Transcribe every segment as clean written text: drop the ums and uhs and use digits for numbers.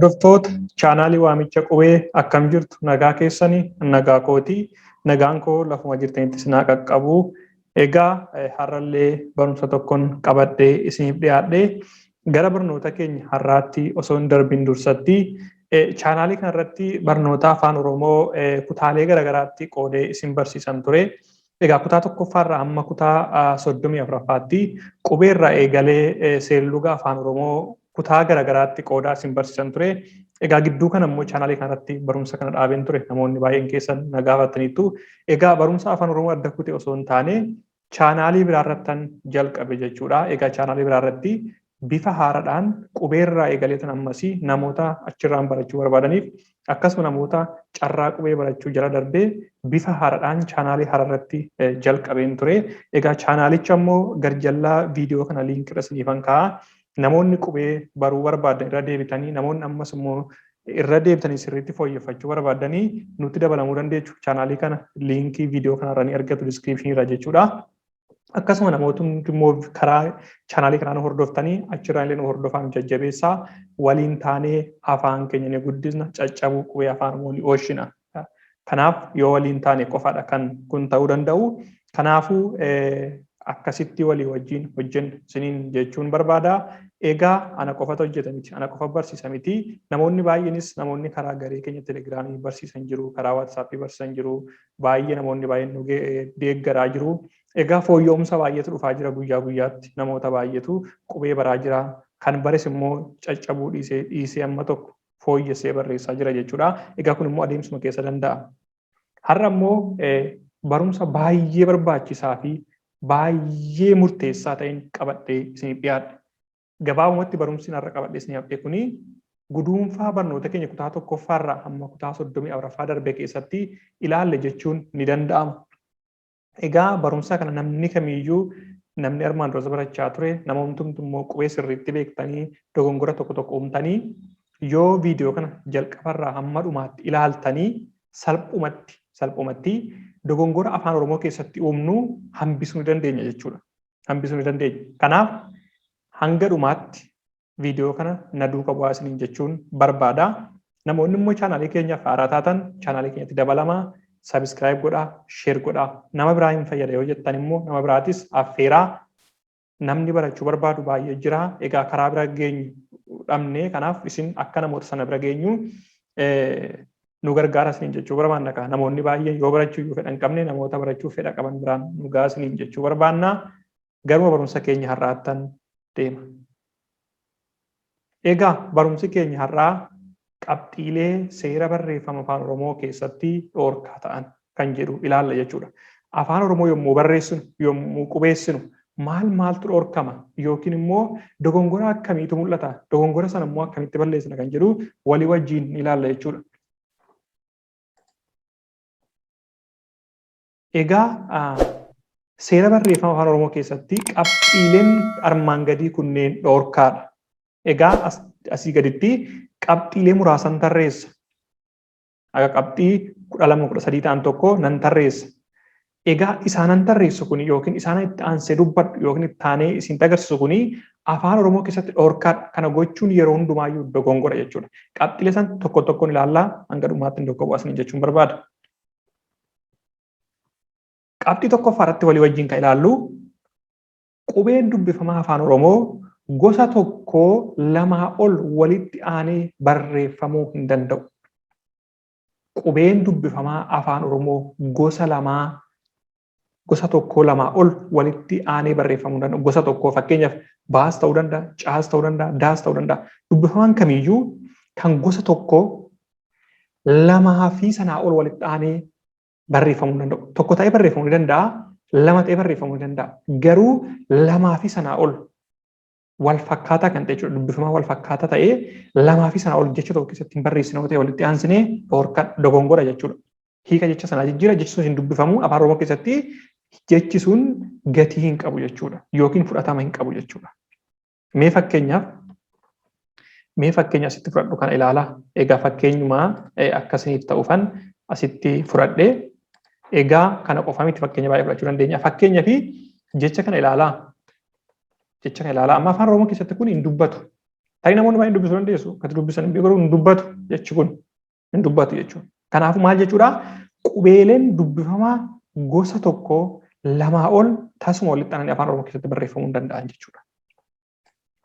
Hordoftoota chaanaalii Waamicha Qubee, akkam jirtu? Nagaa keessanii? Nagaa kootii. Nagaan koo lafuma jirtanitti isin haa qaqqabu. Egaa har'allee barumsa tokkoon qabadhee isiniif dhiyaadhe. Gara barnoota keenya har'aatti osoo hin darbin dursatti, chaanaalii kanarratti barnoota Afaan Oromoo kutaalee garaagaraatti qoodee isin barsiisan ture. Egaa kutaa tokkoffaarraa hamma kutaa 34ffaatti qubeerraa eegalee seerluga Afaan Oromoo kutaa garaagaraatti qoodaa isin barsiisan ture. Egaa gidduu kana immoo chaanaalii kanarratti barumsa kana dhaabeen ture. Namoonni baay'een keessan na gaafataniitu. Egaa barumsa Afaan Oromoo adda kute osoo hin taane, chaanaalii biraarrattan jalqabe jechuudha. Egaa chaanaalii biraarratti bifa haaraadhaan qubeerraa eegaleetan ammasii namoota achirraan barachuu barbaadaniif, akkasuma namoota carraa qubee barachuu jala darbee, bifa haaraadhaan chaanaalii haaraarratti jalqabeen ture. Egaa chaanaalicha immoo garjallaa viidiyoo kana liinkii irra isiniifan kaa'a. Namoonni qubee baruu barbaadan irra deebitanii, namoonni ammas immoo irra deebitanii sirriitti fooyyeffachuu barbaadanii nutti dabalamuu dandeechu. Chaanaalii kana liinkii viidiyoo kanarra ni argatu, diskiripshinii irra jechuudha. Akkasuma namootni immoo karaa chaanaalii kanaa nu hordoftanii achirraa illee nu hordofaa, nu jajjabeessaa. Waliin taanee afaan keenya ni guddisna, caccabuu qubee Afaan Oromoo ni oolchina. Kanaaf yoo waliin taane qofaadha kan kun ta'uu danda'u. Kanaafuu akkasitti walii wajjin hojjenna isiniin jechuun barbaada. Egaa ana qofatu hojjeta miti, ana qofa barsiisa miti. Namoonni baay'eenis, namoonni karaa garee keenya Telegiraamii barsiisan jiru, karaa Waatsaappii barsiisan jiru, baay'ee namoonni baay'een nu deeggaraa jiru. Egaa fooyya'umsa baay'eetu dhufaa jira. Guyyaa guyyaatti namoota baay'eetu qubee baraa jira. Kan bares immoo caccabuu dhiisee dhiisee amma tokko fooyyessee barreessaa jira jechuudha. Egaa kun immoo adeemsuma keessa danda'a. Har'a immoo barumsa baay'ee barbaachisaa fi baay'ee murteessaa ta'een qabadhee isiniif dhiyaadhe. Gabaabumatti barumsi har'a qabadhee isiniif dhiyaadhe kuni guduunfaa barnoota keenya kutaa tokkoffaarraa hamma kutaa 34ffaa darbe keessatti ilaalle jechuun ni danda'ama. Egaa barumsa kana namni kamiiyyuu, namni armaan dura barachaa ture, namoonni immoo qubee sirriitti beektanii dogongora tokko tokko uumtanii, yoo viidiyoo kana jalqabarraa hamma dhumaatti ilaaltanii, salphumatti salphumatti dogongora Afaan Oromoo keessatti uumnu hambisuu ni dandeenya jechuudha. Hambisuu ni dandeenya. Kanaaf hanga dhumaatti viidiyoo kana na duuka bu'aa isiniin jechuun barbaada. Namoonni immoo chaanaalii keenyaaf haaraa taatan chaanaalii keenyatti dabalamaa, subscribe godhaa, share godhaa. Nama biraa hin fayyada yoo jettan immoo nama biraatis affeeraa. Namni barachuu barbaadu baay'ee jira. Egaa karaa bira geenyu dhabne, kanaaf isin akka namoota sana bira geenyu nu gargaara isiniin jechuu barbaanna. Namoonni baay'een yoo barachuu iyyuu fedha hin qabne, namoota barachuu fedha qaban biraan nu gahaa isiniin jechuu barbaanna. Garuma barumsa keenya har'aattan deema. Egaa barumsi keenya har'aa qabxiilee seera barreeffama Afaan Oromoo keessatti dhoorkaa ta'an kan jedhu ilaalla jechuudha. Afaan Oromoo yommuu barreessinu, yommuu qubeessinu, maal maaltu dhoorkama yookiin immoo dogongora akkamiitu mul'ata, dogongora sana immoo akkamitti balleessina kan jedhu walii wajjin ilaalla jechuudha. Egaa seera barreeffama Afaan Oromoo keessatti qabxiileen armaan gadii kunneen dhoorkaadha. Egaa asii gaditti qabxiilee muraasan tarreessa. Akka qabxii 12, 13 ta'an tokko nan tarreessa. Egaa isaanan tarreessu kun yookiin isaan itti aansee dubbadhu yookiin itti aanee isin agarsiisu kuni Afaan Oromoo keessatti dhoorkaadha. Kana gochuun yeroo hundumaayyuu dogongora jechuudha. Qabxiilee san tokko tokkoon ilaallaa, hanga dhumaatti hin duukaa bu'aa jechuun barbaada. Qabxii tokkoffaa irratti walii wajjin kan ilaallu, qubeen dubbifamaa Afaan Oromoo gosa tokkoo lamaa ol walitti aanee barreeffamuu hin danda'u. Qubeen dubbifamaa Afaan Oromoo gosa lamaa, gosa tokkoo lamaa ol walitti aanee barreeffamuu hin danda'u. Gosa tokkoo, fakkeenyaaf baas ta'uu danda'a, caas ta'uu danda'a, daas ta'uu danda'a. Dubbifamaan kamiyyuu kan gosa tokkoo lamaa fi sanaa ol walitti aanee barreeffamuu hin danda'u. Tokko ta'ee barreeffamuu ni danda'a, lama ta'ee barreeffamuu ni danda'a. Garuu lamaa fi sanaa ol wal fakkaataa kan ta'e jechuudha. Dubbifamaa wal fakkaataa ta'ee lamaa fi sanaa ol jecha tokko keessatti hin barreessine yoo ta'e, walitti aansinee, dhorka, dogongora jechuudha. Hiika jecha sanaa jijjiira, jechi sun hin dubbifamu. Afaan Oromoo keessatti jechi sun gatii hin qabu jechuudha yookiin fudhatama hin qabu jechuudha. Mee fakkeenya asitti fudhadhu kana ilaalaa. Egaa fakkeenyumaa akkasiniif ta'uufan asitti fudhadhe. Egaa kana qofa miti, fakkeenya baay'ee fudhachuu dandeenya. Fakkeenya fi jecha kana ilaalaa. Jecha kana ilaalaa. Amma Afaan Oromoo keessatti kun hin dubbatu. Tarii namoonni baay'een dubbisuu dandeessu. Akkatti dubbisan hin beeku, hin dubbatu jechi kun. Hin dubbatu jechuudha. Kanaafuu maal jechuudha? Qubeeleen dubbifamaa gosa tokko lamaa ol tasuma walitti aananii afaan Oromoo keessatti barreeffamuu hin danda'an jechuudha.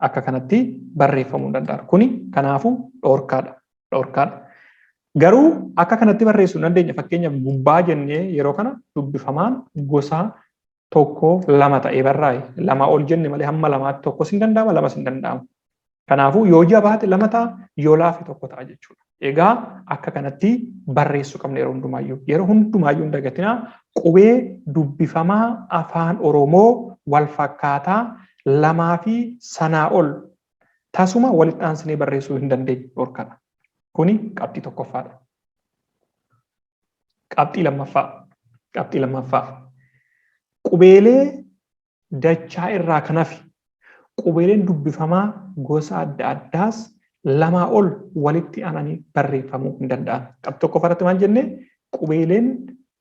Akka kanatti barreeffamuu hin danda'an. Kuni kanaafuu dhorkaadha. Dhorkaadha. Garuu akka kanatti barreessuu hin dandeenya. Fakkeenyaaf gubbaa jennee yeroo kana dubbifamaan gosa tokko lama ta'ee barraa'e. Lamaa ol jenne malee hamma lamaatti tokkos hin danda'ama, lamas hin danda'amu. Kanaafuu yoo jabaate lama ta'a, yoo laafe tokko ta'a jechuudha. Egaa akka kanatti barreessuu qabna yeroo hundumaayyuu. Yeroo hundumaayyuu hin dagatinaa, qubee dubbifamaa afaan Oromoo wal fakkaataa lamaa fi sanaa ol tasuma walitti aansinee barreessuu hin dandeenyu, dhorkadha. Kuni qabxii tokkoffaadha. Qabxii lammaffaa. Qabxii lammaffaa. Qubeelee dachaa irraa kan hafe qubeeleen dubbifamaa gosa adda addaas lamaa ol walitti aananii barreeffamuu hin danda'an. Qabxii tokkoffaa irratti maal jenne? Qubeeleen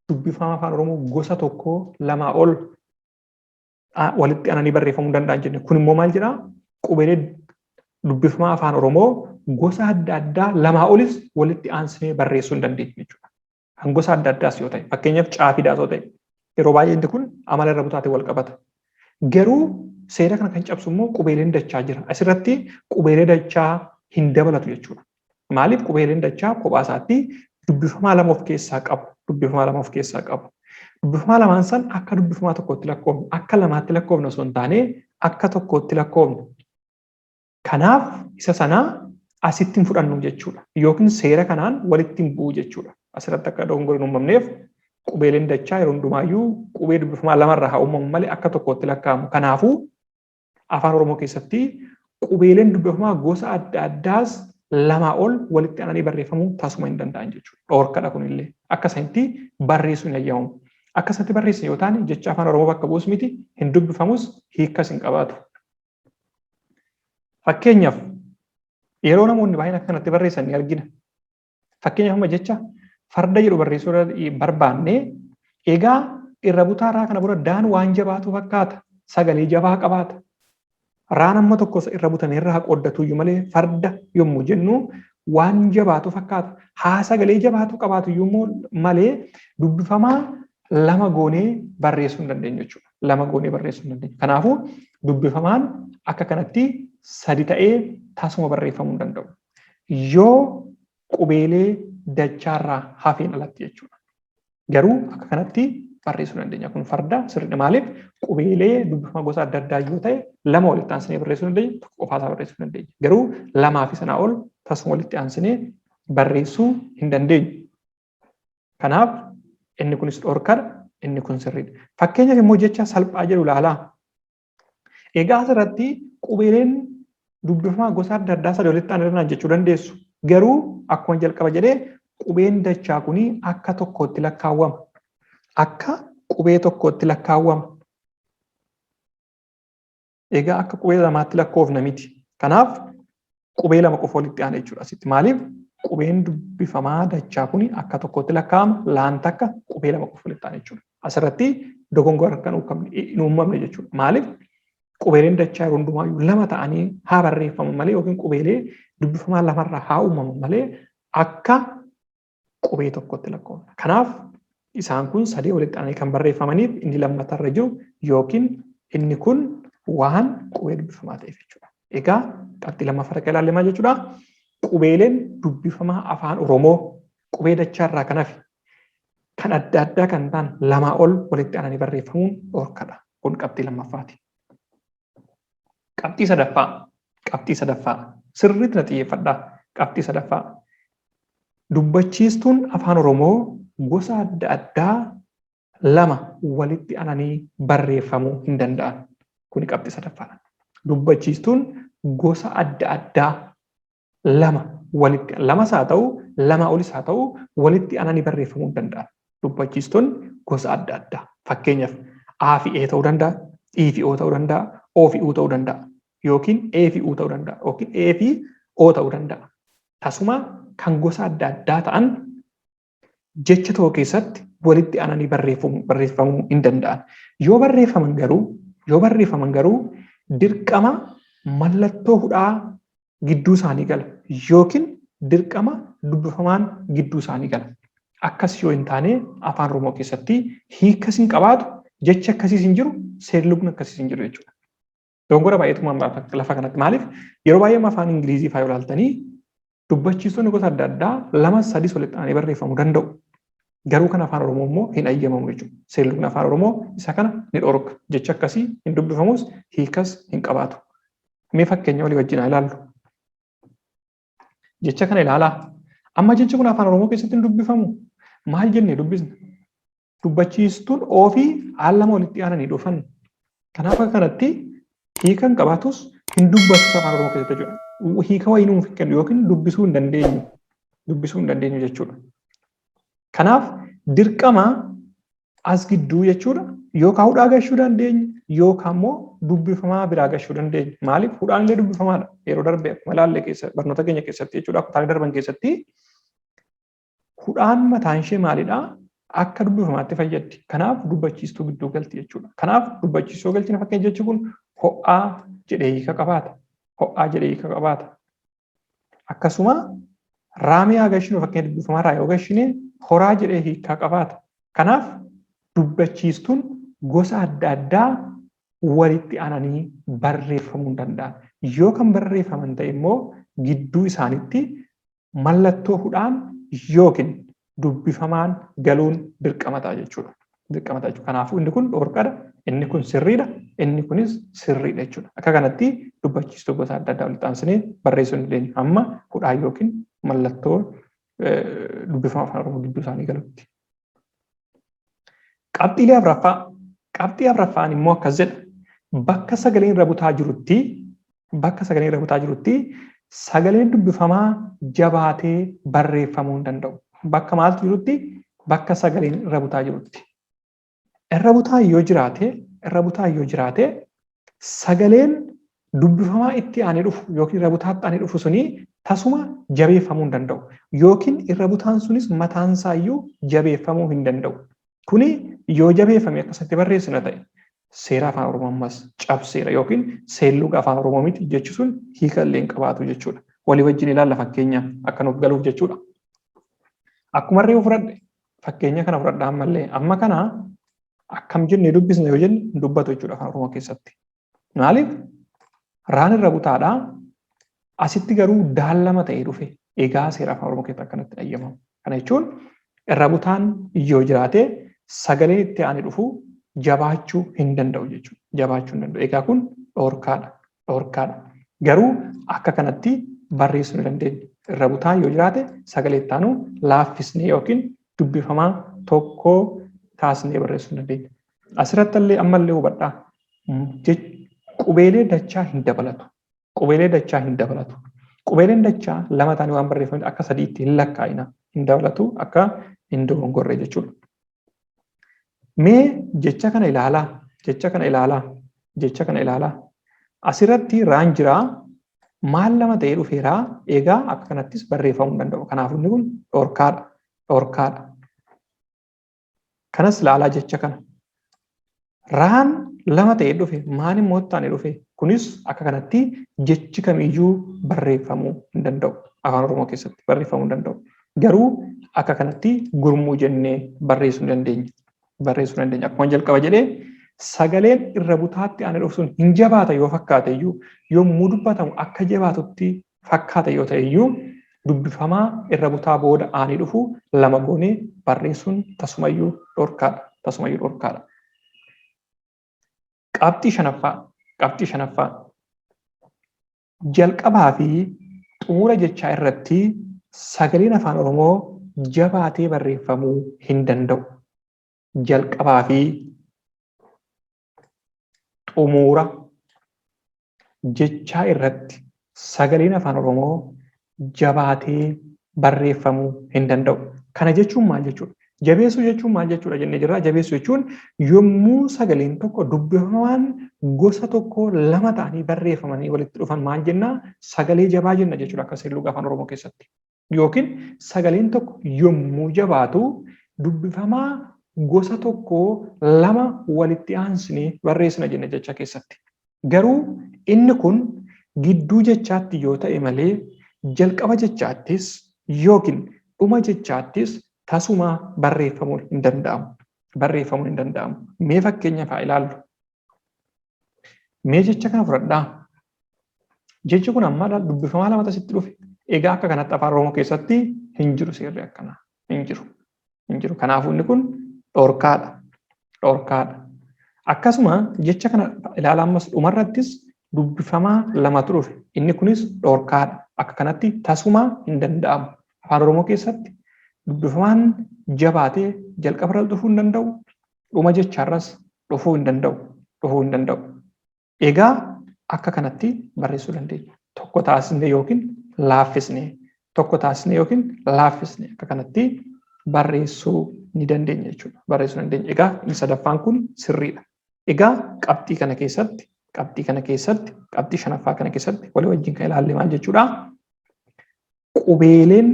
dubbifamaa afaan Oromoo gosa tokkoo lamaa ol walitti aananii barreeffamuu hin danda'an jenne. Kun immoo maal jedhaa? Qubeelee dubbifamaa afaan Oromoo gosa adda addaa lamaa olis walitti aansinee barreessuu hin dandeenyu jechuudha. Kan gosa adda addaas yoo ta'e, fakkeenyaaf caafidaas yoo ta'e, yeroo baay'ee inni kun amala irra butaatiin wal qabata. Garuu seera kana kan cabsu immoo qubeeleen dachaa jira. Asirratti qubeelee dachaa hin dabalatu jechuudha. Maaliif? Qubeeleen dachaa kophaa isaatti dubbifamaa lama of keessaa qabu. Dubbifamaa lama of keessaa qabu. Dubbifamaa lamaan san akka dubbifamaa tokkootti lakkoofna. Akka lamaatti lakkoofna osoo hin taane akka tokkootti lakkoofna. Kanaaf isa sanaa asitti hin fudhannu jechuudha. Yookiin seera kanaan walitti hin bu'u jechuudha. Asirratti akka dogongorri hin uumamneef, qubeeleen dachaa yeroo hundumaayyuu qubee dubbifamaa lamarraa haa uumamu malee akka tokkootti lakkaa'amu. Kanaafuu afaan Oromoo keessatti qubeeleen dubbifamaa gosa adda addaas lamaa ol walitti aananii barreeffamuu tasuma hin danda'an jechuudha. Dhoorkadha kunillee. Akka isanitti barreessuun hin ayyamamu. Akka isatti barreessan yoo taane jecha afaan Oromoo bakka bu'us miti, hin dubbifamus, hiikkas hin qabaatu. Fakkeenyaaf yeroo namoonni baay'een akka kanatti barreessan ni argina. Fakkeenyaaf amma jecha farda jedhu barreessuu barbaanne, egaa irra butaa raa kana booda daan waan jabaatu fakkaata. Sagalee jabaa qabaata. Raan amma tokko irra butamee irraa qooddatuyyuu malee farda yommuu jennu waan jabaatu fakkaata. Haa sagalee jabaatu qabaatu iyyuu malee dubbifamaa lama goonee barreessuu hin dandeenyu jechuudha. Lama goonee barreessuu hin dandeenyu. Kanaafuu dubbifamaan akka kanatti sadi ta'ee tasuma barreeffamuu hin danda'u. Yoo qubeelee dachaarraa hafeen alatti jechuudha. Garuu akka kanatti barreessuu dandeenya. Kun farda sirriidha. Maaliif? Qubeelee dubbifama gosa adda addaa yoo ta'e lama walitti aansinee barreessuu dandeenya, tokko qofaasaa barreessuu dandeenya. Garuu lamaa fi sanaa ol tasuma walitti aansinee barreessuu hin dandeenyu. Kanaaf inni kunis dhorkadha, inni kun sirriidha. Fakkeenyaaf immoo jecha salphaa jedhu ilaalaa. Egaa asirratti qubeeleen dubbifamaa gosa adda addaa sadii walitti aananii jechuu dandeessu. Garuu akkuma jalqaba jedhee qubeen dachaa kuni akka tokkootti lakkaawwama. Akka qubee tokkootti lakkaawwama. Egaa akka qubee lamaatti lakkoofna miti. Kanaaf qubee lama qofa walitti aana jechuudha asitti. Maaliif? Qubeen dubbifamaa dachaa kuni akka tokkootti lakkaa'ama, laan takka qubee lama qofa walitti aana jechuudha. Asirratti dogongora kan hin uumamne jechuudha. Maaliif? Qubeeleen dachaa yeroo hundumaayyuu lama ta'anii haa barreeffaman malee yookiin qubeelee dubbifamaa lamarraa haa uumaman malee akka qubee tokkotti lakkoofna. Kanaaf isaan kun sadii walitti aananii kan barreeffamaniif inni lammatarra jiru yookiin inni kun waan qubee dubbifamaa ta'eef jechuudha. Egaa qabxii lammaffaa irra ilaalle maal jechuudha? Qubeeleen dubbifamaa afaan Oromoo qubee dachaarraa kan hafe kan adda addaa kan ta'an lamaa ol walitti aananii barreeffamuun dhorkadha. Kun qabxii lammaffaati. Qabxii sadaffaa. Qabxii sadaffaa. Sirriitti na xiyyeeffadhaa. Qabxii sadaffaa. Dubbachiistuun afaan Oromoo gosa adda addaa lama walitti aananii barreeffamuu hin danda'an. Kuni qabxii sadaffaadha. Dubbachiistuun gosa adda addaa lama walitti, lamas haa ta'u lamaa olis haa ta'u, walitti aananii barreeffamuu hin danda'an. Dubbachiistuun gosa adda addaa. Fakkeenyaaf A fi E ta'uu danda'a, E fi O ta'uu danda'a, O fi U ta'uu danda'a. Yookiin E fi U ta'uu danda'a. Yookiin E fi O ta'uu danda'a. Tasuma kan gosa adda addaa ta'an jecha tokko keessatti walitti aananii barreeffamuu hin danda'an. Yoo barreeffaman garuu dirqama mallattoo hudhaa gidduu isaanii gala yookiin dirqama dubbifamaan gidduu isaanii gala. Akkas yoo hin taane afaan Oromoo keessatti hiikas hin qabaatu, jechi akkasiis hin jiru, seerlugni akkasiis hin jiru jechuudha. Dogongora baay'eetu lafa kanatti. Maaliif yeroo baay'ee afaan Ingilizii fa'aa ilaaltanii dubbachiistonni gosa adda addaa lama sadis walitti aananii barreeffamuu danda'u. Garuu kan afaan Oromoo immoo hin ayyamamu jechuudha. Seerlugni afaan Oromoo isa kana ni dhorka. Jechi akkasii hin dubbifamus, hiikas hin qabaatu. Mee fakkeenya walii wajjin haa ilaallu. Jecha kana ilaalaa. Amma jechi kun afaan Oromoo keessatti hin dubbifamu. Maal jennee dubbisna? Dubbachiistuun ofii haala lama walitti aananii dhufan. Kanaaf akka kanatti hiika hin qabaatus, hin dubbatus afaan Oromoo keessatti jechuudha. Hiika wayii nuuf kennu yookiin dubbisuu hin dandeenyu. Dubbisuu hin dandeenyu jechuudha. Kanaaf dirqama as gidduu jechuudha yookaan hudhaa gashuu dandeenya yookaan immoo dubbifamaa biraa gashuu dandeenya. Maaliif hudhaan illee dubbifamaadha. Yeroo darbe akkuma ilaalle keessa barnoota keenya keessatti jechuudha, kutaalee darban keessatti hudhaan mataan ishee maalidhaa? Akka dubbifamaatti fayyaddi. Kanaaf dubbachiistuu gidduu galti jechuudha. Kanaaf dubbachiistuu galchina fakkeenya jechi kun ho'aa jedhee hiika qabaata. Ho'aa jedhee hiika qabaata. Akkasuma raamee haa gashinu, fakkeenya dubbifamaa irraa yoo gashine horaa jedhee hiikaa qabaata. Kanaaf dubbachiistuun gosa adda addaa walitti aananii barreeffamuu hin danda'an. Yoo kan barreeffaman ta'e immoo gidduu isaaniitti mallattoo hudhaan yookiin dubbifamaan galuun dirqama ta'a jechuudha. Dirqama ta'a jechuudha. Kanaafuu inni kun dhorkadha, inni kun sirriidha, inni kunis sirriidha jechuudha. Akka kanatti dubbachiistuu gosa adda addaa walitti aansinee barreessuu hin dandeenyu. Amma hudhaa yookiin mallattoo dubbifama afaan Oromoo gidduu isaanii galutti. Qabxiilee afuraffaa. Qabxii afuraffaan immoo akkas jedha. Bakka sagaleen irra butaa jirutti, bakka sagaleen irra butaa jirutti sagaleen dubbifamaa jabaatee barreeffamuu hin danda'u. Bakka maaltu jirutti? Bakka sagaleen irra butaa jirutti. Irra butaa yoo jiraate, irra butaa yoo jiraate sagaleen dubbifamaa itti aanee dhufu yookiin irra butaatti aanee dhufu suni tasuma jabeeffamuu hin danda'u. Yookiin irra butaan sunis mataan isaayyuu jabeeffamuu hin danda'u. Kuni yoo jabeeffame akkasatti barreessina ta'e seera afaan Oromoo ammas cabseera yookiin seelluga afaan Oromoo miti jechi sun hiika illee hin qabaatu jechuudha. Walii wajjin ilaalla fakkeenya akka nuuf galuuf jechuudha. Akkuma reefu fudhadhe fakkeenya kana fudhadha ammallee amma kana akkam jennee dubbisna yoo jenne hin dubbatu jechuudha afaan Oromoo keessatti. Maaliif? Raan irra butaadha. Asitti garuu daal lama ta'ee dhufe. Egaa seera afaan Oromoo keessatti akkanatti ayyamamu. Kana jechuun irra butaan yoo jiraate sagaleen itti aanee dhufu jabaachuu hin danda'u jechuudha. Jabaachuu hin danda'u. Egaa kun dhorkaadha. Dhorkaadha. Garuu akka kanatti barreessuu ni dandeenya. Irra butaan yoo jiraate sagalee itti aanu laaffisnee yookiin dubbifamaa tokko taasisnee barreessuu ni dandeenya. Asirratti illee ammallee hubadhaa. Qubeelee dachaa hin dabalatu. Qubeelee dachaa hin dabalatu. Qubeeleen dachaa lama ta'anii waan barreeffaman akka sadiitti hin lakkaa'ina. Hin dabalatu akka hin dogongorre jechuudha. Mee jecha kana ilaalaa. Jecha kana ilaalaa. Jecha kana ilaalaa. Asirratti raan jiraa maal lama ta'ee dhufeeraa, egaa akka kanattis barreeffamuu hin danda'u. Kanaafuu inni kun dhorkaadha. Dhorkaadha. Kanas ilaalaa jecha kana. Raan lama ta'ee dhufe, maan immoo taane dhufe. Kunis akka kanatti jechi kamiyyuu barreeffamuu hin danda'u. Afaan Oromoo keessatti barreeffamuu hin danda'u. Garuu akka kanatti gurmuu jennee barreessuu ni dandeenya. Barreessuu ni dandeenya. Akkuma jalqaba jedhee sagaleen irra butaatti aanee dhufu sun hin jabaata yoo fakkaate iyyuu, yommuu dubbatamu akka jabaatutti fakkaata yoo ta'e iyyuu, dubbifamaa irra butaa booda aanee dhufu lama goonee barreessuun tasumayyuu dhorkaadha. Tasumayyuu dhorkaadha. Qabxii shanaffaa. Qabxii shanaffaa. Jalqabaa fi xumura jechaa irratti sagaleen afaan Oromoo jabaatee barreeffamuu hin danda'u. Jalqabaa fi xumura jechaa irratti sagaleen afaan Oromoo jabaatee barreeffamuu hin danda'u. Kana jechuun maal jechuudha? Jabeessuu jechuun maal jechuudha jennee jirra. Jabeessuu jechuun yommuu sagaleen tokko dubbifamaan gosa tokko lama ta'anii barreeffamanii walitti dhufan maal jennaa? Sagalee jabaa jenna jechuudha akka seerluga afaan Oromoo keessatti. Yookiin sagaleen tokko yommuu jabaatu dubbifamaa gosa tokko lama walitti aansinee barreessina jenna jecha keessatti. Garuu inni kun Gidduu jechaatti yoo ta'e malee jalqaba jechaattis yookiin dhuma jechaattis tasuma barreeffamuun hin danda'amu. Barreeffamuun hin danda'amu. Mee fakkeenyaaf haa ilaallu. Mee jecha kana fudhadhaa. Jechi kun amma dubbifamaa lamatu asitti dhufe. Egaa akka kanatti Afaan Oromoo keessatti hin jiru seerri akkanaa. Hin jiru. Hin jiru. Kanaafuu inni kun dhorkaadha. Dhorkaadha. Akkasuma jecha kana ilaala, ammas dhumarrattis dubbifamaa lamatu dhufe. Inni kunis dhorkaadha. Akka kanatti tasuma hin danda'amu. Afaan Oromoo keessatti dubbifamaan jabaatee jalqabarra dhufuu hin danda'u. Dhuma jechaarras dhufuu hin danda'u. Dhufuu hin danda'u. Egaa akka kanatti barreessuu dandeenya. Tokko taasisnee yookiin laaffisnee, tokko taasisnee yookiin laaffisnee akka kanatti barreessuu ni dandeenya jechuudha. Barreessuu dandeenya. Egaa inni sadaffaan kun sirriidha. Egaa qabxii kana keessatti, qabxii kana keessatti, qabxii shanaffaa kana keessatti walii wajjin kan ilaalle maal jechuudha? Qubeeleen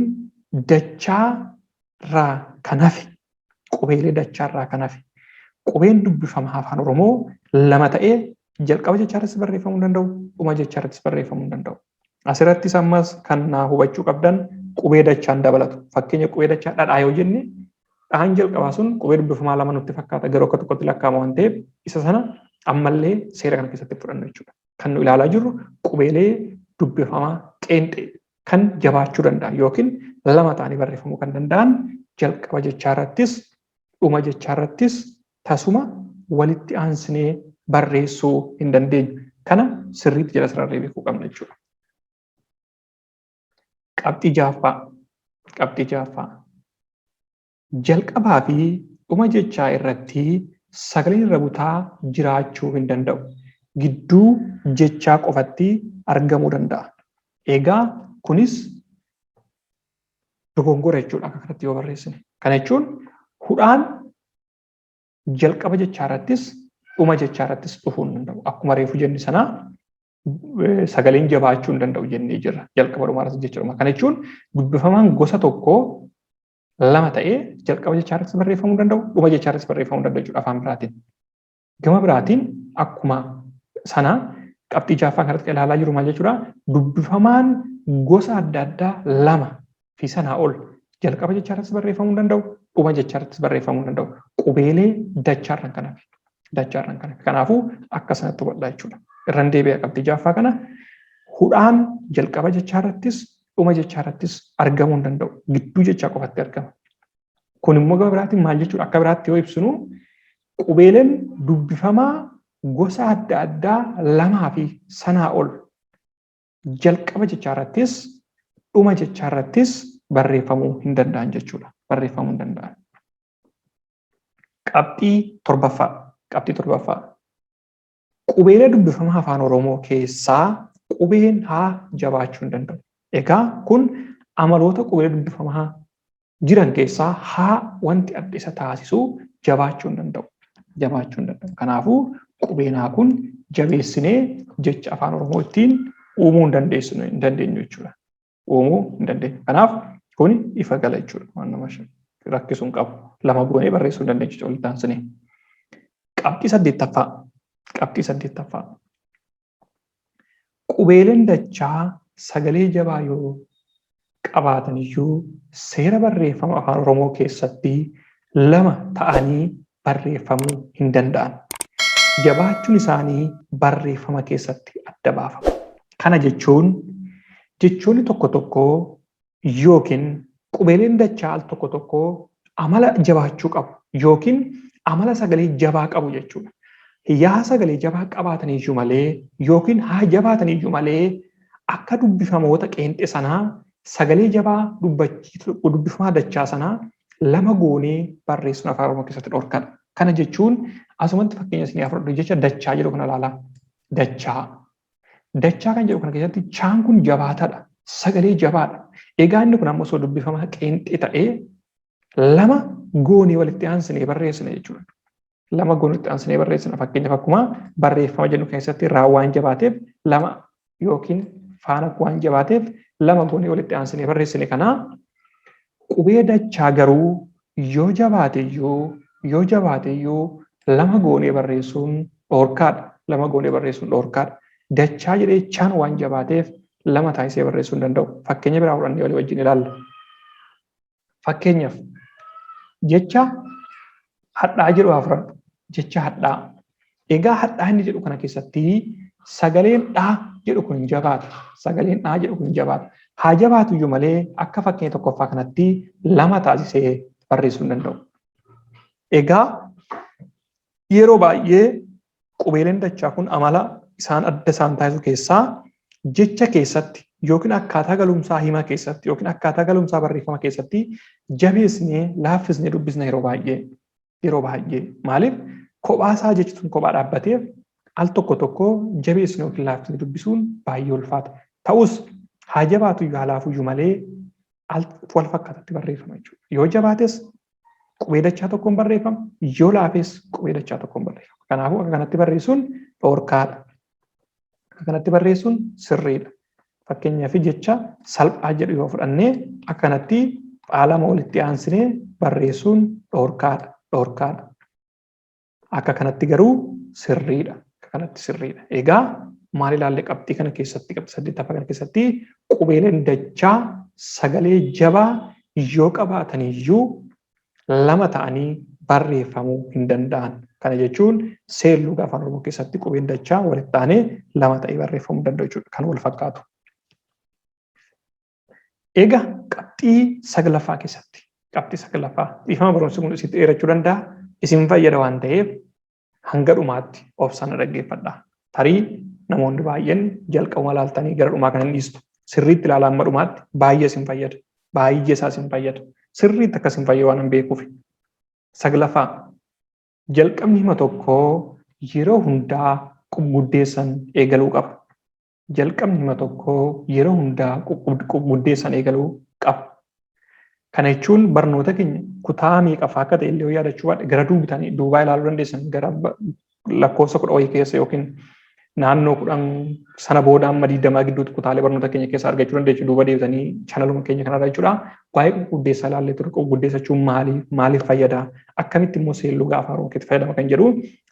dachaa irraa kan hafe, qubeelee dachaa irraa kan hafe, qubeen dubbifamaa Afaan Oromoo lama ta'ee jalqaba jechaa irrattis barreeffamuu hin danda'u, dhuma jechaa irrattis barreeffamuu hin danda'u. Asirrattis ammas kan naa hubachuu qabdan qubee dachaan dabalatu. Fakkeenya qubee dachaa dhadhaa yoo jenne, dhahaan jalqabaa sun qubee dubbifamaa lama nutti fakkaata, garuu akka tokkotti lakkaa'ama waan ta'eef isa sana ammallee seera kana keessatti fudhannu jechuudha. Kan nu ilaalaa jirru qubeelee dubbifamaa qeenxee kan jabaachuu danda'an yookiin lama ta'anii barreeffamuu kan danda'an jalqaba jechaa irrattis dhuma jechaa irrattis tasuma walitti aansinee barreessuu hin dandeenyu. Kana sirriitti jala sararree beekuu qabna jechuudha. Qabxii ja'affaa. Qabxii ja'affaa. Jalqabaa fi dhuma jechaa irratti sagaleen irra butaa jiraachuu hin danda'u. Gidduu jechaa qofatti argamuu danda'a. Egaa kunis dogongora jechuudha akka kanatti yoo barreessine. Kana jechuun hudhaan jalqaba jechaa irrattis dhuma jechaa irrattis dhufuu hin danda'u. Akkuma reefu jenne sanaa sagaleen jabaachuu hin danda'u jennee jirra. Jalqaba dhumaa irratti jechuudha. Kana jechuun dubbifamaan gosa tokkoo lama ta'ee jalqaba jechaa irrattis barreeffamuu hin danda'u, dhuma jechaa irrattis barreeffamuu hin danda'u jechuudha afaan biraatiin. Gama biraatiin akkuma sana qabxii ja'affaa kanatti ilaalaa jiru maal jechuudha? Dubbifamaan gosa adda addaa lama fi sanaa ol jalqaba jechaa irrattis barreeffamuu hin danda'u, dhuma jechaa irrattis barreeffamuu hin danda'u. Qubeelee dachaarran kan hafe. Dachaarran kan hafe. Kanaafuu akka sanatti hubadhaa jechuudha. Irran deebi'a qabxii ja'affaa kana, hudhaan jalqaba jechaa irrattis dhuma jechaa irrattis argamuu hin danda'u. Gidduu jechaa qofatti argama. Kun immoo gama biraatiin maal jechuudha? Akka biraatti yoo ibsinu, qubeeleen dubbifamaa gosa adda addaa lamaa fi sanaa ol jalqaba jechaa irrattis dhuma jechaa irrattis barreeffamuu hin danda'an jechuudha. Barreeffamuu hin danda'an. Qabxii torbaffaa. Qabxii torbaffaa. Qubeelee dubbifamaa Afaan Oromoo keessaa qubeen haa jabaachuu hin danda'u. Egaa kun amaloota qubeelee dubbifamaa jiran keessaa haa wanti adda isa taasisu jabaachuu hin danda'u. Jabaachuu hin danda'u. Kanaafuu qubeen haa kun jabeessinee jecha Afaan Oromoo ittiin uumuu hin dandeessinu, hin dandeenyu jechuudha. Uumuu hin dandeenyu. Kanaaf kun ifa gala jechuudha. Waan nama rakkisuu hin qabu. Lama goonee barreessuu hin dandeenyu jechuudha walitti aansinee. Qabxii saddeettaffaa. Qabxii saddeettaffaa. Qubeeleen dachaa sagalee jabaa yoo qabaatan iyyuu seera barreeffama Afaan Oromoo keessatti lama ta'anii barreeffamuu hin danda'an. Jabaachuun isaanii barreeffama keessatti adda baafama. Kana jechuun jechoonni tokko tokko yookiin qubeeleen dachaa al tokko tokko amala jabaachuu qabu yookiin amala sagalee jabaa qabu jechuudha. Yaa sagalee jabaa qabaatan iyyuu malee yookiin haa jabaatan iyyuu malee akka dubbifamoota qeenxe sanaa sagalee jabaa dubbifamaa dachaa sanaa lama goonee barreessuun Afaan Oromoo keessatti dhorkadha. Kana jechuun asumatti fakkeenya isinii afur jecha dachaa jedhu kana ilaalaa. Dachaa. Dachaa kan jedhu kana keessatti chaan kun jabaataadha. Sagalee jabaadha. Egaa inni kun amma osoo dubbifamaa qeenxee ta'ee lama goonee walitti aansinee barreessina jechuudha. Lama goonee walitti aansinee barreessina. Fakkeenyaaf akkuma barreeffama jennu keessatti raa waan jabaateef lama yookiin faana waan jabaateef lama goonee walitti aansinee barreessine. Kanaa qubee dachaa garuu yoo jabaate iyyuu lama goonee barreessuun dhorkaadha. Lama goonee barreessuun dhorkaadha. Dachaa jedhee chaan waan jabaateef lama taasisee barreessuu hin danda'u. Fakkeenya biraa fudhannee walii wajjin ilaalla. Fakkeenyaaf jecha hadhaa jedhu haa fudhannu. Jecha hadhaa. Egaa hadhaa inni jedhu kana keessatti sagaleen dhaa jedhu kun jabaata. Sagaleen dhaa jedhu kun jabaata. Haa jabaatu iyyuu malee akka fakkeenya tokkoffaa kanatti lama taasisee barreessuu hin danda'u. Egaa yeroo baay'ee qubeeleen dachaa kun amala isaan adda isaan taasisu keessaa jecha keessatti yookiin akkaataa galumsaa hima keessatti yookiin akkaataa galumsaa barreeffama keessatti jabeesnee laaffisnee dubbisna yeroo baay'ee. Yeroo baay'ee maaliif kophaa isaa jechi sun kophaa dhaabbateef al tokko tokko jabeessine yookiin laaffisne dubbisuun baay'ee ulfaata. Ta'us haa jabaatu iyyuu haa laafu iyyuu malee al wal fakkaatatti barreeffama jechuudha. Yoo jabaates qubee dachaa tokkoon barreeffama, yoo laafes qubee dachaa tokkoon barreeffama. Kanaafuu akka kanatti barreessuun dhoorkaadha. Akka kanatti barreessuun sirriidha. Fakkeenyaaf jecha salphaa jedhu yoo fudhannee akka kanatti phaa walitti aansinee barreessuun dhoorkaadha. Dhoorkaadha. Akka kanatti garuu sirriidha. Akka kanatti sirriidha. Egaa maal ilaalle qabxii kana keessatti, qabxii saddeettaffaa kana keessatti qubeeleen dachaa sagalee jabaa yoo qabaatan iyyuu lama ta'anii barreeffamuu hin danda'an. Kana jechuun seerluga Afaan Oromoo keessatti qubeen dachaa walitti aanee lama ta'ee barreeffamuu danda'u jechuudha. Kan wal fakkaatu. Egaa qabxii saglaffaa keessatti, qabxii saglaffaa, dhiifama, barumsi kun isitti dheerachuu danda'a, isin fayyada waan ta'eef hanga dhumaatti obsaan dhaggeeffadha. Tarii namoonni baay'een jalqabuma ilaaltanii gara dhumaa kana hin dhiistu. Sirriitti ilaalaa hamma dhumaatti, baay'ee isin fayyada. Baay'ee isaa isin fayyada. Sirriitti akka isin fayyadu waan hin beekuuf. Saglaffaa, jalqabni hima tokkoo yeroo hundaa qubguddeessan eegaluu qaba. Jalqabni hima tokkoo yeroo hundaa qubguddeessan eegaluu qaba. Kana jechuun barnoota keenya kutaa meeqaffaa akka ta'e illee yaadachuu baadhe gara duubitanii duubaa ilaaluu dandeessan, gara lakkoofsa 10 wayii keessa yookiin naannoo 10 sana booda amma 20 gidduutti kutaalee barnoota keenya keessaa argachuu dandeessu duuba deebitanii chaanaluma keenya kanarra jechuudha. Waa'ee qubguddeessaa ilaallee ture. Qubguddeessa jechuun maali? Maaliif fayyada? Akkamitti immoo seerluga Afaan Oromoo keessatti fayyadama kan jedhu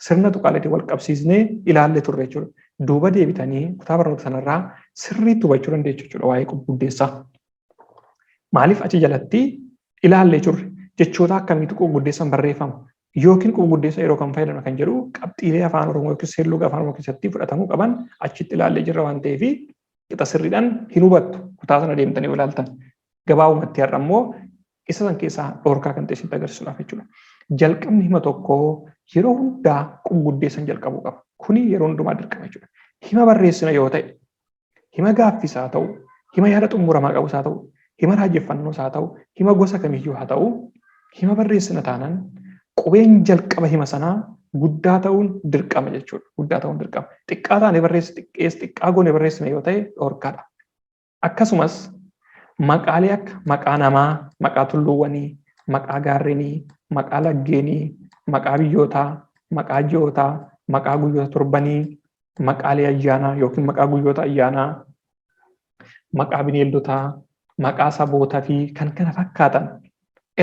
sirna tuqaaleetiin wal qabsiisnee ilaallee turre jechuudha. Duuba deebitanii kutaa barnoota sanarraa sirriitti hubachuu dandeessu jechuudha waa'ee qubguddeessaa. Maaliif achi jalatti ilaallee turre, jechoota akkamiitu qubguddeessan barreeffama yookiin qubguddeessa yeroo kam fayyadamna kan jedhu, qabxiilee Afaan Oromoo yookiin seerluga Afaan Oromoo keessatti fudhatamuu qaban achitti ilaallee jirra waan ta'eef qixa sirriidhaan hin hubattu kutaa sana deemtanii ilaaltan. Gabaabumatti har'a immoo isa san keessaa dhorkaa kan ta'e isinitti agarsiisuudhaaf jechuudha. Jalqabni hima tokkoo yeroo hundaa qubguddeessan jalqabuu qaba. Kuni yeroo hundumaa dirqama jechuudha. Hima barreessina yoo ta'e, hima gaaffis haa ta'u, hima yaada xumuramaa qabus haa ta'u, hima raajeffannoos haa ta'u, hima gosa kamiyyuu haa ta'u, hima barreessina taanaan qubeen jalqaba hima sanaa guddaa ta'uun dirqama jechuudha. Guddaa ta'uun dirqama. Xiqqaa taanee barreessi, xiqqees xiqqaa goone barreessina yoo ta'e dhorkaadha. Akkasumas maqaalee akka maqaa namaa, maqaa tulluuwwanii, maqaa gaarrenii, maqaa laggeenii, maqaa biyyootaa, maqaa ji'ootaa, maqaa guyyoota torbanii, maqaalee ayyaanaa yookiin maqaa guyyoota ayyaanaa, maqaa bineeldotaa, maqaa sabootaa fi kan kana fakkaatan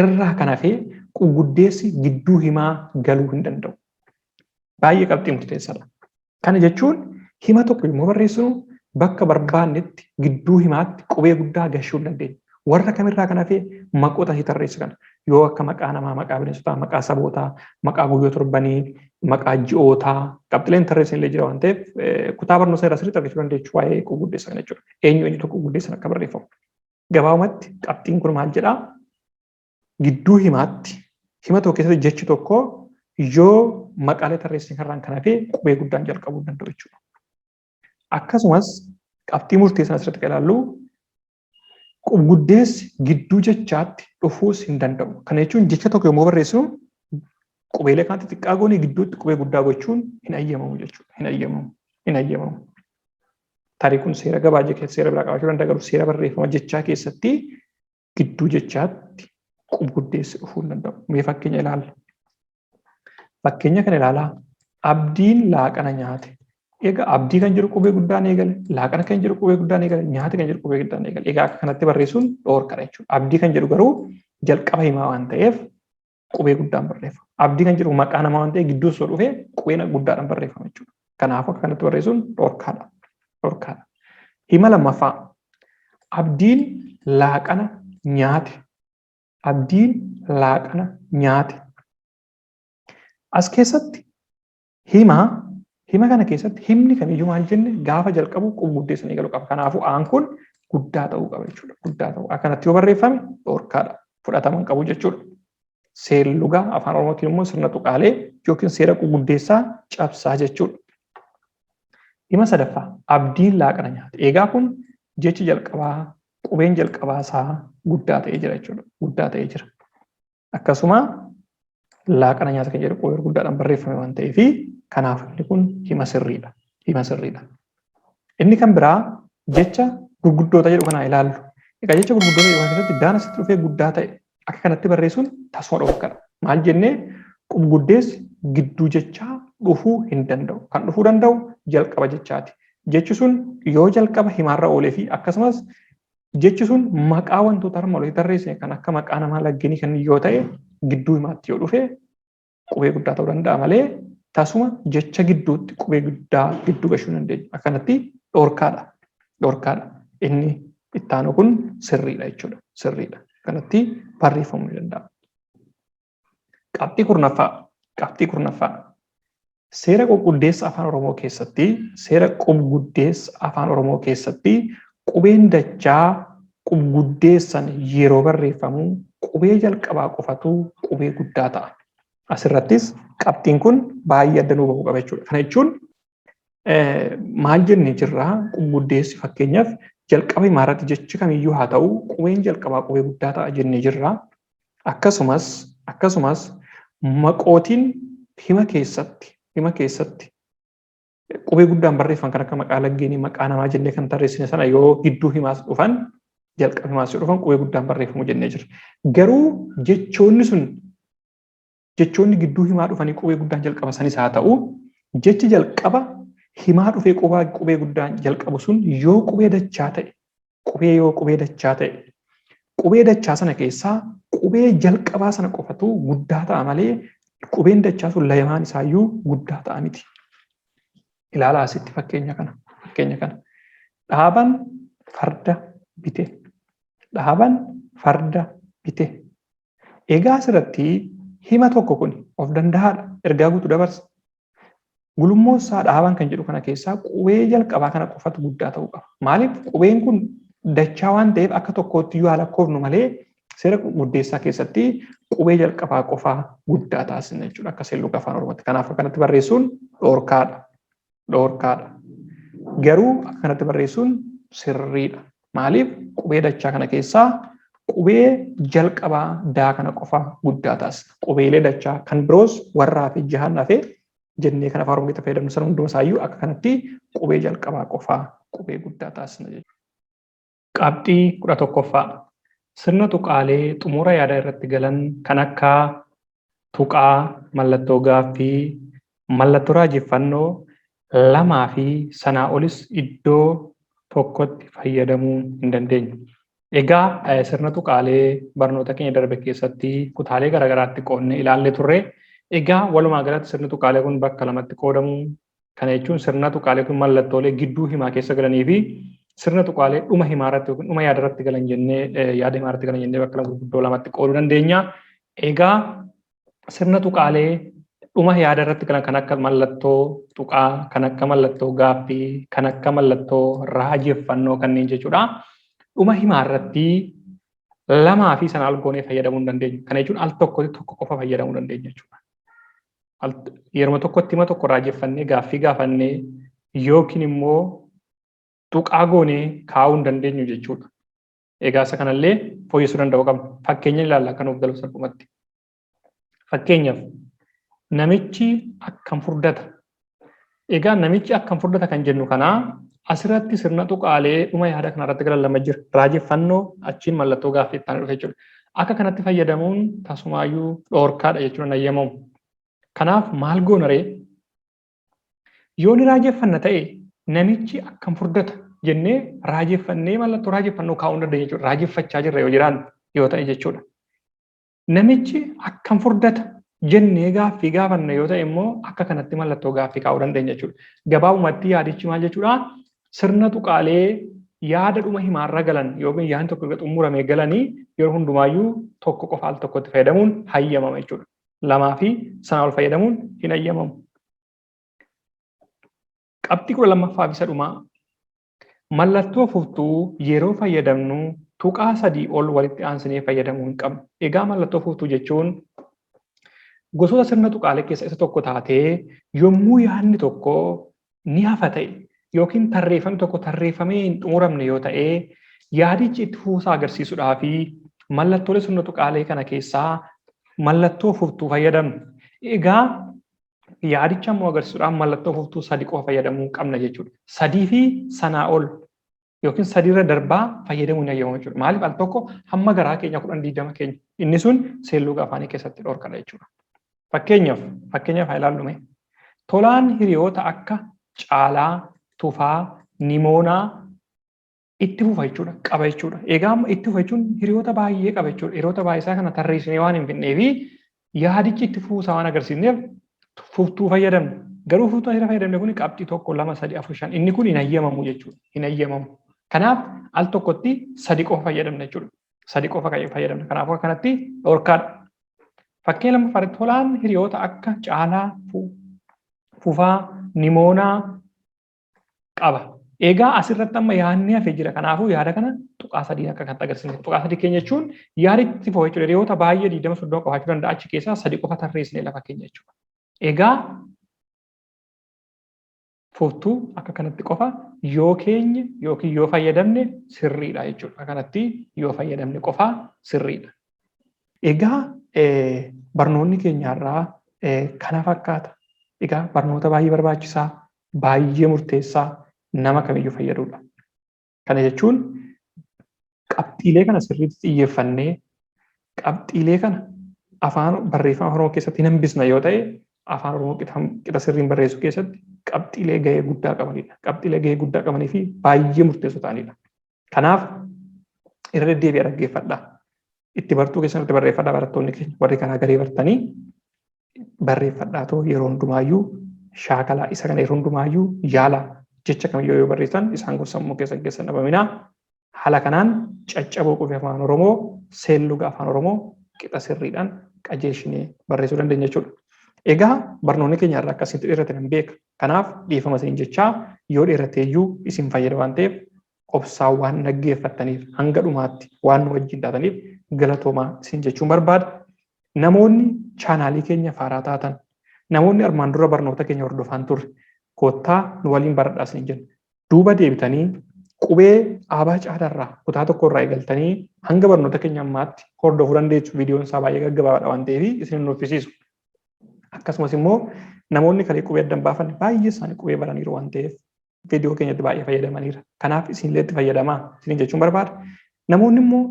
irraa kan hafe qubguddeessi gidduu himaa galuu hin danda'u. Baay'ee qabxii murteessaadha. Kana jechuun hima tokko yommuu barreessinu bakka barbaannetti gidduu himaatti qubee guddaa gashuu hin dandeenya. Warra kamirraa kan hafe maqoota asii tarreessu kana yoo akka maqaa namaa, maqaa bineensotaa, maqaa sabootaa, maqaa guyyoota torbanii, maqaa ji'ootaa, qabxileen tarreessan illee jira waan ta'eef kutaa barnoota irraa sirriitti argachuu dandeechu waa'ee qubguddeessa kana jechuudha. Eenyu eenyutu qubguddeessan akka barreeffamu. Gabaabumatti qabxiin kun maal jedhaa? Gidduu himaatti, hima tokko keessatti jechi tokko yoo maqaalee tarreessan kanarraan kan hafe qubee guddaan jalqabuu danda'u jechuudha. Akkasumas qabxii murteessan asirratti kan ilaallu qubguddeessi gidduu jechaatti dhufuus hin danda'u. Kana jechuun jecha tokko yommuu barreessinu qubeelee kanatti xiqqaa goonee gidduutti qubee guddaa gochuun hin ayyamamu jechuudha. Hin ayyamamu. Hin ayyamamu. Tarii kun seera gabaajee keessa seera biraa qabaachuu danda'a, garuu seera barreeffama jechaa keessatti gidduu jechaatti qubguddeessi dhufuu hin danda'u. Mee fakkeenya ilaalla. Fakkeenya kana ilaalaa. Abdiin laaqana nyaate. Egaa abdii kan jedhu qubee guddaan eegale, laaqana kan jedhu qubee guddaan eegale, nyaate kan jedhu qubee guddaan eegale. Egaa akka kanatti barreessuun dhoorkadha jechuudha. Abdii kan jedhu garuu jalqaba himaa waan ta'eef qubee guddaan barreeffama. Abdii kan jedhu maqaa namaa waan ta'eef gidduu osoo dhufee qubee guddaadhaan barreeffama jechuudha. Kanaafuu akka kanatti barreessuun dhoorkaadha. Dhorkaadha. Hima lammaffaa. Abdiin laaqana nyaate. Abdiin laaqana nyaate. As keessatti hima kana keessatti himni kamiyyuu maal jenne gaafa jalqabu qubguddeessanii galuu qaba. Kanaafuu aan kun guddaa ta'uu qaba jechuudha. Guddaa ta'uu. Akkanatti yoo barreeffame dhorkaadha. Fudhatama hin qabu jechuudha. Seerlugaa afaan Oromootiin immoo sirna tuqaalee yookiin seera qubguddeessaa cabsaa jechuudha. Hima sadaffaa, abdiin laaqana nyaate. Egaa kun jechi jalqabaa qubeen jalqabaa isaa guddaa ta'ee jira jechuudha. Guddaa ta'ee jira. Akkasuma laaqana nyaata kan jedhu qubee guddaadhaan barreeffame waan ta'eef kanaaf inni kun hima sirriidha. Hima sirriidha. Inni kan biraa jecha gurguddoota jedhu kanaa ilaallu. Egaa jecha gurguddoota jedhu kana keessatti daan asitti dhufee guddaa ta'e akka kanatti barreessuun tasuma dhorkadha. Maal jennee qubguddeessi gidduu jechaa dhufuu hin danda'u. Kan dhufuu danda'u jalqaba jechaati. Jechi sun yoo jalqaba himaarra oolee fi akkasumas jechi sun maqaa wantoota armaan olitti tarreessine kan akka maqaa namaa laggeenii kan yoo ta'e gidduu himaatti yoo dhufe qubee guddaa ta'uu danda'a malee tasuma jecha gidduutti qubee guddaa gidduu gashuu hin dandeenyu. Akkanatti dhorkaadha. Dhorkaadha. Inni ittaanu kun sirriidha jechuudha. Sirriidha. Akkanatti barreeffamuu ni danda'a. Qabxii kurnaffaa. Qabxii kurnaffaa. Seera qubguddeessa afaan Oromoo keessatti seera qubguddeessa afaan Oromoo keessatti qubeen dachaa qubguddeessan yeroo barreeffamu qubee jalqabaa qofatu qubee guddaa ta'a. Asirrattis qabxiin kun baay'ee adda nuu bahuu qaba jechuudha. Kana jechuun maal jennee jirraa qubguddeessi fakkeenyaaf jalqaba himaarratti jechi kamiyyuu haa ta'u qubeen jalqabaa qubee guddaa ta'a jennee jirraa. Akkasumas maqootiin hima keessatti qubee guddaan barreeffan kan akka maqaa laggeenii, maqaa namaa jennee kan tarreessine sana yoo gidduu himaas dhufan, jalqaba himaas yoo dhufan qubee guddaan barreeffamu jennee jira. Garuu jechoonni sun, jechoonni gidduu himaa dhufanii qubee guddaan jalqaba sanis haa ta'u, jechi jalqaba himaa dhufee qubee guddaan jalqabu sun yoo qubee dachaa ta'e, qubee yoo qubee dachaa ta'e, qubee dachaa sana keessaa qubee jalqabaa sana qofatu guddaa ta'a malee qubeen dachaa sun lamaan isaayyuu guddaa ta'a miti. Ilaalaa asitti fakkeenya kana. Fakkeenya kana. Dhaaban farda bite. Dhaaban farda bite. Egaa asirratti hima tokko kun of danda'aadha. Ergaa guutuu dabarsa. Gulummoossaa dhaaban kan jedhu kana keessaa qubee jalqabaa kana qofatu guddaa ta'uu qaba. Maaliif? Qubeen kun dachaa waan ta'eef akka tokkootti iyyuu haa lakkoofnu malee seera guddeessaa keessatti qubee jalqabaa qofaa guddaa taasisna jechuudha akka seelluka afaan Oromootti. Kanaaf akkanatti barreessuun dhorkaadha. Dhorkaadha. Garuu akka kanatti barreessuun sirriidha. Maaliif? Qubee dachaa kana keessaa qubee jalqabaa daa kana qofa guddaa taasisna. Qubeelee dachaa kan biroos warraa fi jahan hafe jennee kan afaan Oromootti fayyadamnu sana hunduma isaayyuu akka kanatti qubee jalqabaa qofaa qubee guddaa taasisna jechuudha. Qabxii 11ffaa. Sirna tuqaalee xumura yaadaa irratti galan kan akka tuqaa, mallattoo gaaffii, mallattoo raajeffannoo lamaa fi sanaa olis iddoo tokkotti fayyadamuu hin dandeenyu. Egaa sirna tuqaalee barnoota keenya darbe keessatti kutaalee garaagaraatti qoodnee ilaallee turre. Egaa walumaa galatti sirni tuqaalee kun bakka lamatti qoodamu. Kana jechuun sirna tuqaalee kun mallattoolee gidduu himaa keessa galanii fi sirna tuqaalee dhuma himaa irratti yookiin dhuma yaada irratti galan jennee, yaada himaa irratti galan jennee bakka lama gurguddoo lamatti qooduu dandeenya. Egaa sirna tuqaalee dhuma yaada irratti galan kan akka mallattoo tuqaa, kan akka mallattoo gaaffii, kan akka mallattoo raajeffannoo kanneen jechuudha. Dhuma himaa irratti lamaa fi sana ol goonee fayyadamuu hin dandeenyu. Kana jechuun al tokkotti tokko qofa fayyadamuu dandeenya jechuudha. Yeroo tokkotti hima tokko raajeffannee gaaffii gaafannee yookiin immoo tuqaa goonee kaa'uu hin dandeenyu jechuudha. Egaa isa kanallee fooyyessuu danda'uu qabna. Fakkeenya ilaalla akka nuuf galu salphumatti. Fakkeenyaaf, namichi akkam furdata. Egaa namichi akkam furdata kan jennu kanaa asirratti sirna tuqaalee dhuma yaada kanarratti galan lama jira. Raajeffannoo achiin mallattoo gaaffii itti aanee dhufe jechuudha. Akka kanatti fayyadamuun tasumaayyuu dhoorkaadha jechuudha, hin ayyamamu. Kanaaf maal goona ree? Yoo ni raajeffanna ta'e namichi akkam furdata jennee raajeffannee mallattoo raajeffannoo kaa'uu hin dandeenya jechuudha. Raajeffachaa jirra yoo jiraan yoo ta'e jechuudha. Namichi akkam furdata jennee gaaffii gaafanna yoo ta'e immoo akka kanatti mallattoo gaaffii kaa'uu dandeenya jechuudha. Gabaabumatti yaadichi maal jechuudha? Sirna tuqaalee yaada dhuma himaarra galan yookiin yaadni tokko erga xumuramee galanii yeroo hundumaayyuu tokko qofa al tokkotti fayyadamuun hayyamama jechuudha. Lamaa fi sanaa ol fayyadamuun hin hayyamamu. Qabxii 12ffaa fi isa dhumaa, mallattoo fuftuu yeroo fayyadamnu tuqaa 3 ol walitti aansinee fayyadamuu hin qabnu. Egaa mallattoo fuftuu jechuun gosoota sirna tuqaalee keessa isa tokko taatee yommuu yaadni tokko ni hafa ta'e yookiin tarreeffamni tokko tarreeffamee hin xumuramne yoo ta'e yaadichi itti fufuusaa agarsiisuudhaa fi mallattoolee sirna tuqaalee kana keessaa mallattoo fuftuu fayyadamna. Egaa yaadicha immoo agarsiisuudhaan mallattoo fuftuu 3 qofa fayyadamuu qabna jechuudha. 3 fi sanaa ol yookiin 3 irra darbaa fayyadamuu hin hayyamamu jechuudha. Maaliif al tokko hamma garaa keenya 10 20 keenya inni sun seelluga afaanii keessatti dhorkadha jechuudha. Fakkeenyaaf haa ilaallu mee. Tolaan hiriyoota akka Caalaa, Tufaa, Nimoonaa itti fufa jechuudha, qaba jechuudha. Egaa amma itti fufa jechuun hiriyoota baay'ee qaba jechuudha. Hiriyoota baay'ee isaa kana tarreessinee waan hin fidneefi yaadichi itti fufuu isaa waan agarsiisneef fuftuu fayyadamna. Garuu fuftuu asirra fayyadamne kun qabxii 1, 2, 3, 4, 5 inni kun hin hayyamamu jechuudha. Hin hayyamamu. Kanaaf al tokkotti 3 qofa fayyadamna jechuudha. 3 qofa fayyadamna. Kanaafuu akkanatti dhorkaadha. Fakkii lammaffaa irratti Tolaan hiriyoota akka Caalaa, Fufaa, Nimoonaa qaba. Egaa asirratti amma yaadni hafe jira. Kanaafuu yaada kana tuqaa sadiin akka kanatti agarsiisne. Tuqaa sadii keenya jechuun yaada itti fufa jechuudha. Hiriyoota baay'ee 20 30 qabaachuu danda'a. Achi keessaa 3 qofa tarreessinee lafa keenya jechuudha. Egaa fuftuu akka kanatti qofa yoo keenye yookiin yoo fayyadamne sirriidha jechuudha. Akka kanatti yoo fayyadamne qofa sirriidha. Egaa barnoonni keenya har'aa kana fakkaata. Egaa barnoota baay'ee barbaachisaa, baay'ee murteessaa nama kamiyyuu fayyadudha. Kana jechuun qabxiilee kana sirriitti xiyyeeffannee qabxiilee kana afaan barreeffama afaan Oromoo keessatti hin hambisna yoo ta'e afaan Oromoo qixa sirriin barreessuu keessatti qabxiilee gahee guddaa qabanidha. Qabxiilee gahee guddaa qabanii fi baay'ee murteessoo ta'anidha. Kanaaf irra deddeebi'aa dhaggeeffadhaa. Itti bartuu keessan irratti barreeffadhaa barattoonni keenya warri karaa garee bartanii barreeffadhaa too yeroo hundumaayyuu shaakalaa isa kana yeroo hundumaayyuu yaalaa jecha kamiyyuu yoo barreessan isaan kun sammuu keessan keessa hin dhabaminaa. Haala kanaan caccaboo qubee afaan Oromoo seelluga afaan Oromoo qixa sirriidhaan qajeelchinee barreessuu dandeenya jechuudha. Egaa barnoonni keenya irraa akkasitti dheerate nan beeka. Kanaaf dhiifama isin jechaa yoo dheerateeyyuu isin fayyada waan ta'eef obsaan waan dhaggeeffattaniif hanga dhumaatti waan nu wajjin taataniif galatoomaa isin jechuun barbaada. Namoonni chaanaalii keenya faaraa taatan, namoonni armaan dura barnoota keenya hordofaan turre, koottaa nu waliin baradhaa isin jenna. Duuba deebitanii qubee aabaa caalaarraa kutaa tokko irraa eegaltanii hanga barnoota keenya ammaatti hordofuu dandeessu. Viidiyoon isaa baay'ee gaggabaabaadha waan ta'eef isin hin nuffisiisu. Akkasumas immoo namoonni kalee qubee adda hin baafanne baay'ee isaanii qubee baraniiru waan ta'eef viidiyoo keenyatti baay'ee fayyadamaniira. Kanaaf isinillee itti fayyadamaa isiniin jechuun barbaada. Namoonni immoo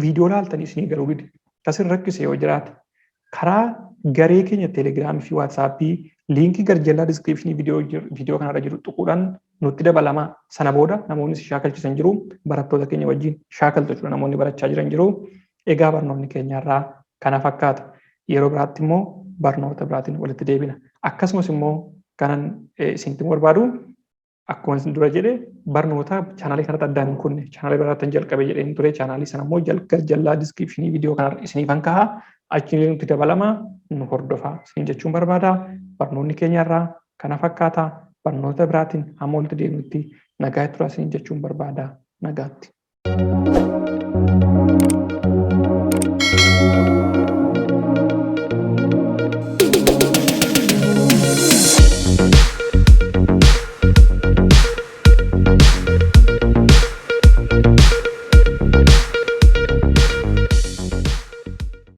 viidiyoo laaltanii isinii galuu dide kasin rakkise yoo jiraate karaa garee keenya teelegiraamii fi waatsaappii liinkii garjallaa diskiripshinii viidiyoo kanarra jiru tuquudhaan nutti dabalamaa. Sana booda namoonni si shaakalchisan jiru barattoota keenya wajjin shaakaltu jechuudha namoonni barachaa jiran jiru. Egaa barnoonni keenya irraa kana fakkaata. Yeroo biraatti immoo barnoota biraatiin walitti deebina. Akkasumas immoo kanan isinitti barbaadu akkuma isin dura jedhe barnoota chaanaalii kanatti addaan hin kunne chaanaalii biraatti jalqabe jedheen ture chaanaalii sana immoo jallaa diskiripshinii viidiyoo kanarra isiniifan ka'a achiin nutti dabalama nu hordofaa isiniin jechuun barbaada barnoonni keenya irraa kana fakkaata barnoota biraatiin hamma walitti deebinutti nagaa turaa isiniin jechuun barbaada nagaatti.